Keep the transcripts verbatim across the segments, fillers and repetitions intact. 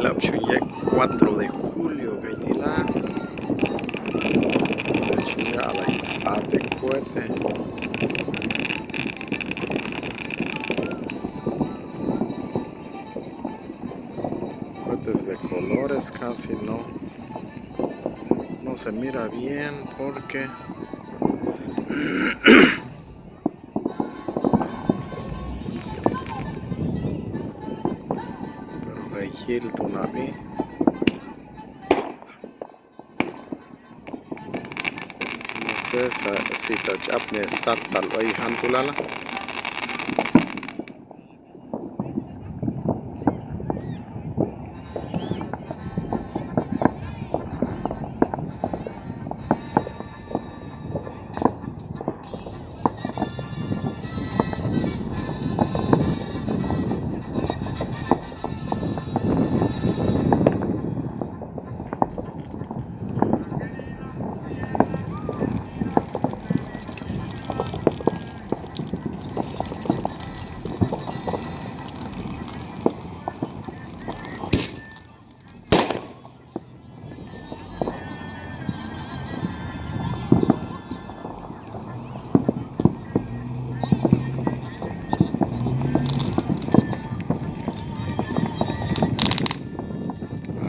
Ilab' chun yek' cuatro de julio kay ti' la. Chun yaq'lay sb'a te' cohete. Cohetes de colores, casi no, no se mira bien porque Pero kay jil tu' nab'i. No sé sa-, si ta ch'apni sattal b'ay jan tu' lala.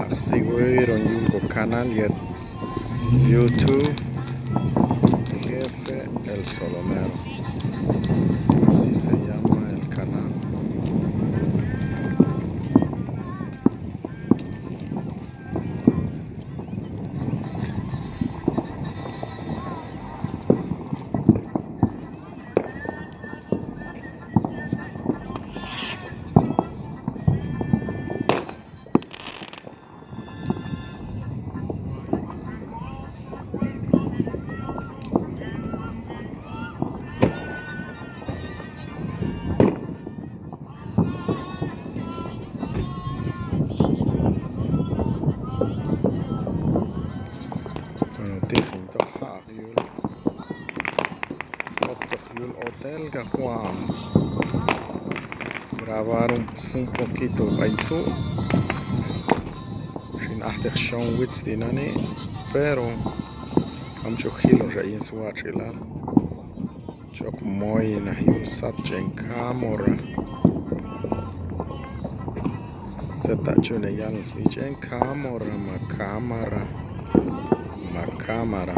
Ajsik wieron yul ko canal yet YouTube, Jefe el Solomero. Así se llama el canal. Bueno, ti' jin toq ja'ok yul, joktoq yul hotel, kax wal grabar un, un poquito b'ay tu'. Xin ajteq xon witz tinani', pero k'am chi ok jilon xa yin swatx'ilal. Chi ok moynaj yul sat ch'en camorra. Tzet ta' chi yune' yal sb'i ch'en, camorra ma cámara, ma cámara.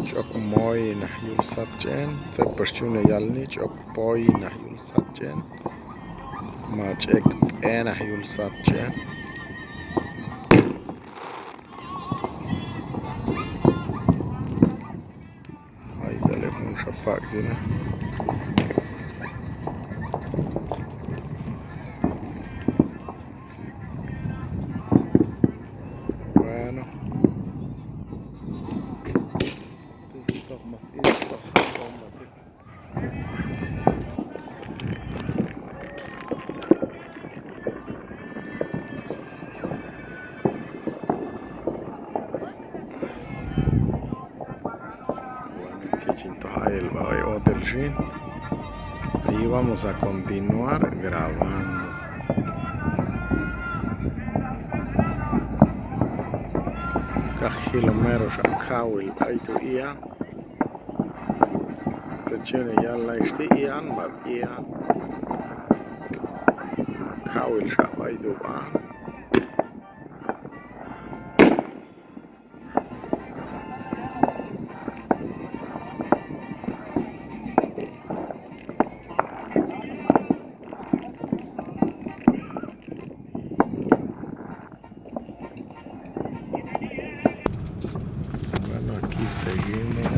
Chi ok moynaj yul sat ch'en, tzet pax chi yune' yalni, chi ok poynaj yul sat ch'en, ma chi ek' b'enaj yul sat ch'en. Ay, k'al heb' junxa paq' ti' la. Bueno. Ti' toq mas ix toq jab'on ma ti'. Bueno, ti' chin toj ay el b'a b'ay hotel xin. Ahí vamos a continuar grabando. Kax jilon mero xa kawil b'ay tu' ian. Tzet chi yune' yal la ix ti', ian, ma ian. Kawil xa b'ay tu' b'a. Bueno, aquí seguimos.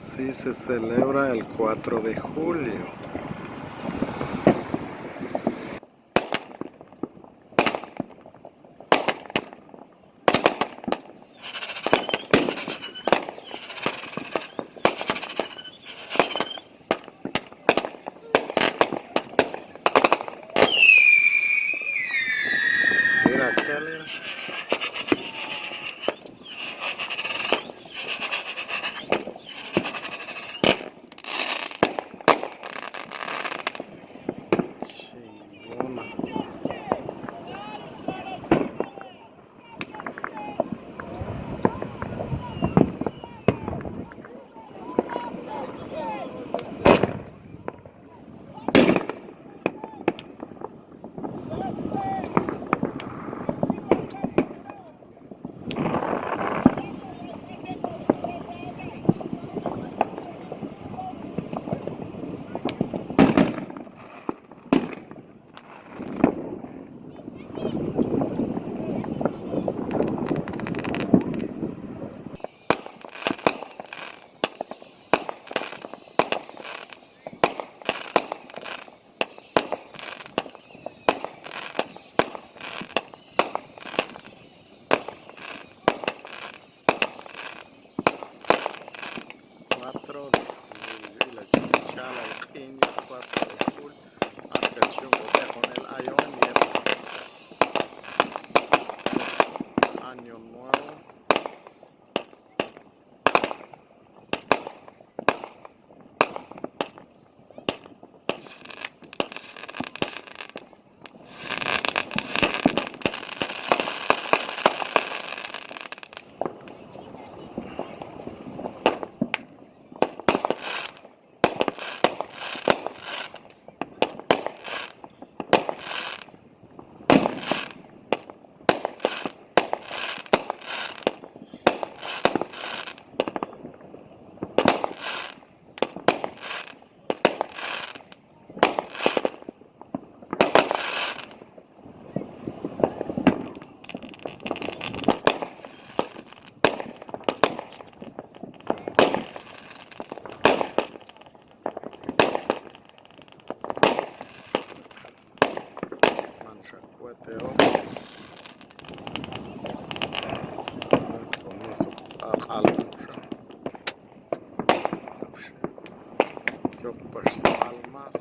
Así se celebra el cuatro de julio. Mira, qué alegre. Chingona. Cuatro de julio, ila chi chalay q'in yul cuatro de julio, axka chi yun kob'eqon el ayon yet año nuevo. Manxa cohete, ojo. Con eso, pues, a, a, yok pax sal más.